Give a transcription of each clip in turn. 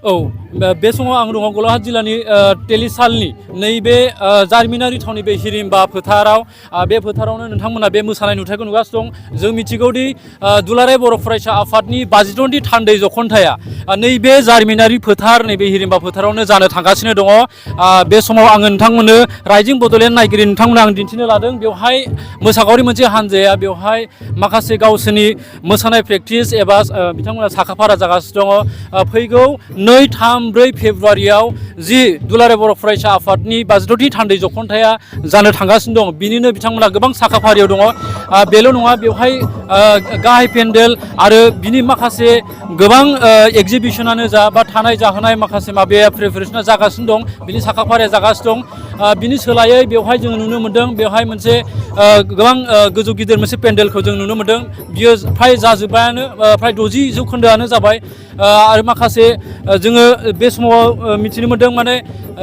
औ बे समाव आं दङ गलाघाट जिल्लानि टेलिसालनि नैबे जारिमिनारि थावनि बे हिरिम्बा फोथाराव बे फोथारावनो नोंथांमोना बे मोसानाय नुथायखौ नुगासिनो दं। जों मिथिगौदि दुलाराय बर' फरायसा आफादनि 52थि थान्दै जख'न्थाया नैबे जारिमिनारि फोथार नैबे हिरिम्बा फोथारावनो जानो थांगासिनो दङ। बे समाव आङो नोंथांमोननो राइजिं बड'लेण्ड नायगिरि नोंथांमोननो आं दिन्थिनो लादों। बेवहाय मोसाखावरि मोनसे हानजाया बेवहाय माखासे गावसोरनि मोसानाय प्रेक्टिस एबा बिथांमोना साखाफारा जागासिनो दङ। फैगौ 2, 3, 4 फेब्रुआरियाव जि दुलाराय बर' फरायसा आफादनि 52थि थान्दै जख'न्थाया जानो थांगासिनो दं। बिनिनो बिथांमोना गोबां साखाफारियाव दङ। बेल' नङा, बेवहाय गाहाय पेन्डेल आरो बिनि माखासे गोबां एक्जिबिसनानो जा बा थानाय जाहोनाय माखासे माबाया प्रिपेरेसना जागासिनो दं। बिनि साखाफाराया जागासिनो दं। बिनि सोलायै बेवहाय जोङो नुनो मोन्दों, बेवहाय मोनसे गोबां गोजौ गिदिर मोनसे पेन्डेलखौ जों नुनो मोन्दों। बियो फ्राय जाजोब्बायानो, फ्राय 60% जाबाय। आरो माखासे जोङो बे समाव मिथिनो मोन्दों, माने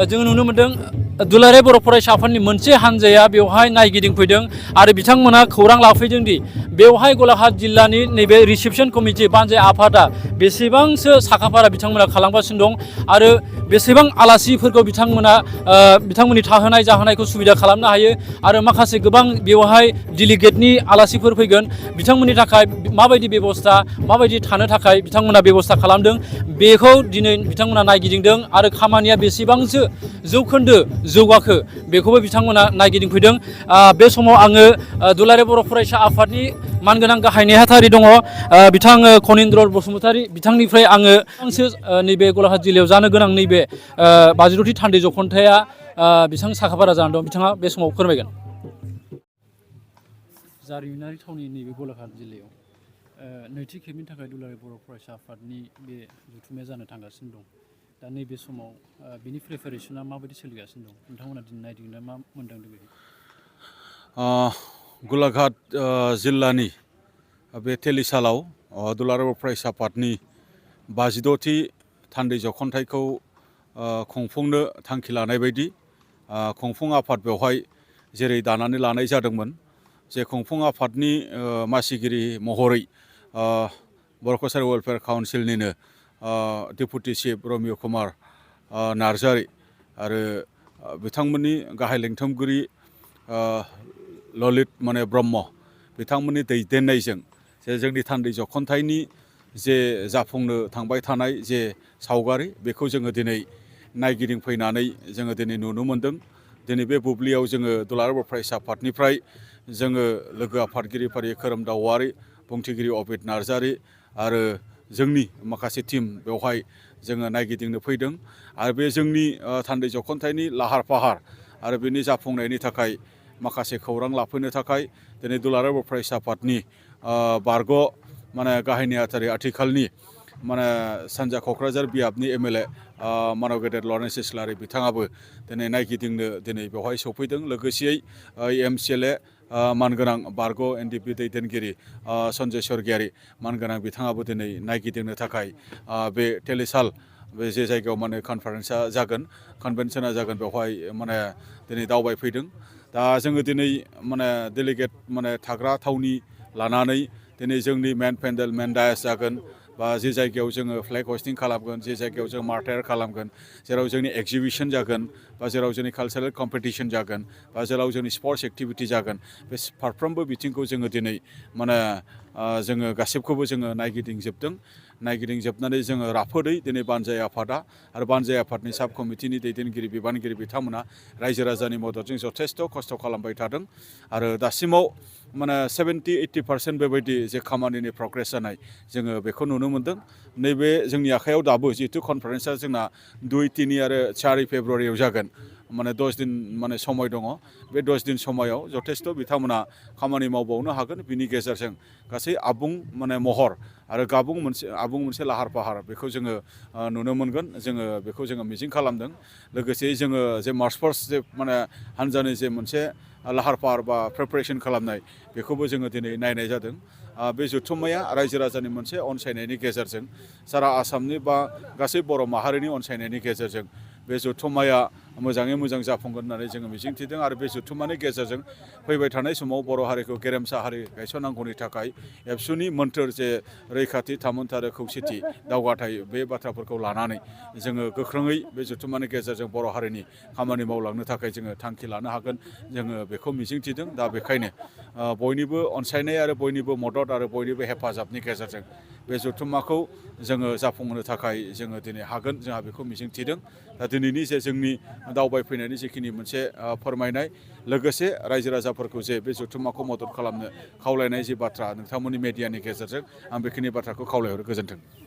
जोङो नुनो मोन्दों दुलाराय बर' फरायसा आफादनि मोनसे हानजाया बेवहाय नायगिदिंफैदों आरो बिथांमोना खौरां लाफैदों दि बेवहाय गलाघाट जिल्लानि नैबे रिसेपसन कमिटि बानजाय आफादा बेसेबांसो साखाफारा बिथांमोना खालामगासिनो दं आरो बेसेबां आलासिफोरखौ बिथांमोननि थाहोनाय जाहोनायखौ सुबिदा खालामनो हायो आरो माखासे गोबां बेवहाय डेलिगेटनि आलासिफोर फैगोन बिथांमोननि थाखाय माबायदि बेबस्था, माबायदि थानो थाखाय बिथांमोना बेबस्था खालामदों बेखौ दिनै बिथांमोना नायगिदिंदों आरो खामानिया बेसेबांसो जौखोन्दो जौगाखो बेखौबो बिथांमोना नायगिदिंफैदों। बे समाव आङो दुलाराय बर' फरायसा आफादनि मानगोनां गाहाय नेहाथारि दङ, बिथां खनिन्द्र बसुमतारी, बिथांनिफ्राय आङो नैबे गलाघाट जिल्लायाव जानो गोनां नैबे 52थि थान्दै जख'न्थाया बेसेबां साखाफारा जानानै दं बिथाङा बे समाव फोरमायगोन। जारिमिनारि थावनि नैबे गलाघाट जिल्लायाव नैथि खेबनि थाखाय दुलाराय बर' फरायसा आफादनि बे जथुम्माया जानो थांगासिनो दं। दा नैबे समाव बिनि प्रिपेरेसना माबायदि सोलिगासिनो दं, नोंथांमोना दिनै नायदिंना मा मोनदांदों बेखौ? गलाघाट जिल्लानि बे टेलिसालाव दुलाराय बर' फरायसा आफादनि 52थि थान्दै जख'न्थायखौ खुंफुंनो थांखि लानाय बायदि खुंफुं आफाद बेवहाय जेरै दानानै लानाय जादोंमोन, जे खुंफुं आफादनि मासिगिरि महरै बर' कसारि वेलफेयार काउन्सिलनिनो डेपुटि चिफ रमिय कुमार नार्जारि आरो बिथांमोननि गाहाय लेंथुमगिरि ललित ब्रह्म बिथांमोननि दैदेननायजों जे जोंनि थान्दै जख'न्थायनि जे जाफुंनो थांबाय थानाय जे सावगारि बेखौ जोङो दिनै नायगिदिंफैनानै जोङो दिनै नुनो मोन्दों। दिनै बे बुब्लियाव जोङो दुलाराय बर' फरायसा आफादनिफ्राय जोङो लोगो आफादगिरि फारि खोरोमदाव औवारि, बुंथिगिरि अबित नार्जारि आरो जोंनि माखासे टिम बेवहाय जोङो नायगिदिंनो फैदों आरो बे जोंनि थान्दै जख'न्थायनि लाहार फाहार आरो बेनि जाफुंनायनि थाखाय माखासे खौरां लाफैनो थाखाय दिनै दुलाराय बर' फरायसा आफादनि बारग' गाहाय नेहाथारि आथिखालनि सानजा क'क्राझार बियाबनि MLA मानव गेदेर लरेन्स इस्लारि बिथाङाबो दिनै नायगिदिंनो दिनै बेवहाय सफैदों। लोगोसेयै MCLA मानगोनां बारग' NDP दैदेनगिरि सन्जय स्वर्गियारि मानगोनां बिथाङाबो दिनै नायगिदिंनो थाखाय बे टेलिसाल बे जे जायगायाव कनफारेन्सआ जागोन, कनभेनसना जागोन बेवहाय दिनै दावबायफैदों। दा जोङो दिनै डेलिगेट थाग्रा थावनि लानानै दिनै जोंनि मेन पेन्डेल मेन डायास जागोन बा जे जायगायाव जोङो फ्लेग हस्टिं खालामगोन, जे जायगायाव जों मार्टायार खालामगोन, जेराव जोंनि एक्जिबिसन जागोन बा जेराव जोंनि कालचारेल कम्पिटिसन जागोन बा जेराव जोंनि स्पर्ट्स एक्टिभिटि जागोन, बे फारफ्रोमबो बिथिंखौ जोङो दिनै जोङो गासिबखौबो जोङो नायगिदिंजोबदों। नायगिदिंजोबनानै जोङो राफोदै दिनै बानजाय आफादा आरो बानजाय आफादनि साब कमिटिनि दैदेनगिरि बिबानगिरि बिथांमोना रायजो राजानि मददजों जथेस्थ' खस्थ' खालामबाय थादों आरो दासिमाव 70-80% बेबायदि जे खामानिनि प्रग्रेस जानाय जोङो बेखौ नुनो मोन्दों। नैबे जोंनि आखायाव दाबो जिहेतु कनफारेन्सआ जोंना 2, 3 आरो 4 फेब्रुआरियाव जागोन, 10 दिन समय दङ। बे 10 दिन समायाव जथेस्थ' बिथांमोना खामानि मावबावनो हागोन। बिनि गेजेरजों गासै आबुं महर आरो आबुं मोनसे लाहार फाहार बेखौ जोङो नुनो मोनगोन। जोङो बेखौ जोङो मिजिं खालामदों। लोगोसे जोङो जे मार्च फार्स्ट जे हानजानि जे मोनसे लाहार फाहार बा प्रिपेरेसन खालामनाय बेखौबो जोङो दिनै नायनाय जादों। बे जथुम्माया रायजो राजानि मोनसे अनसायनायनि गेजेरजों, सारा आसामनि बा गासै बर' माहारिनि अनसायनायनि गेजेरजों बे जथुम्माया मोजाङै मोजां जाफुंगोन होननानै जोङो मिजिंथिदों आरो बे जथुम्मानि गेजेरजों फैबाय थानाय समाव बर' हारिखौ गेरेमसा हारि गायसननांगौनि थाखाय एबसुनि मोन्थोर जे रैखाथि थामोन्था आरो खौसेथि दावगाथाय बे बाथ्राफोरखौ लानानै जोङो गोख्रोङै बे जथुम्मानि गेजेरजों बर' हारिनि खामानि मावलांनो थाखाय जोङो थांखि लानो हागोन जोङो बेखौ मिजिंथिदों दा बेखायनो बयनिबो अनसायनाय आरो बयनिबो मदद आरो बयनिबो हेफाजाबनि गेजेरजों बे जथुम्माखौ जोङो जाफुंहोनो थाखाय जोङो दिनै हागोन जोंहा बेखौ मिजिंथिदों दा दिनैनि जे जोंनि दावबायफैनायनि जिखिनि मोनसे फोरमायनाय लोगोसे रायजो राजाफोरखौ जे बे जथुम्माखौ मदद खालामनो खावलायनाय जि बाथ्रा नोंथांमोननि मेडियानि गेजेरजों आं बेखिनि बाथ्राखौ खावलायहरो गोजोन्थों।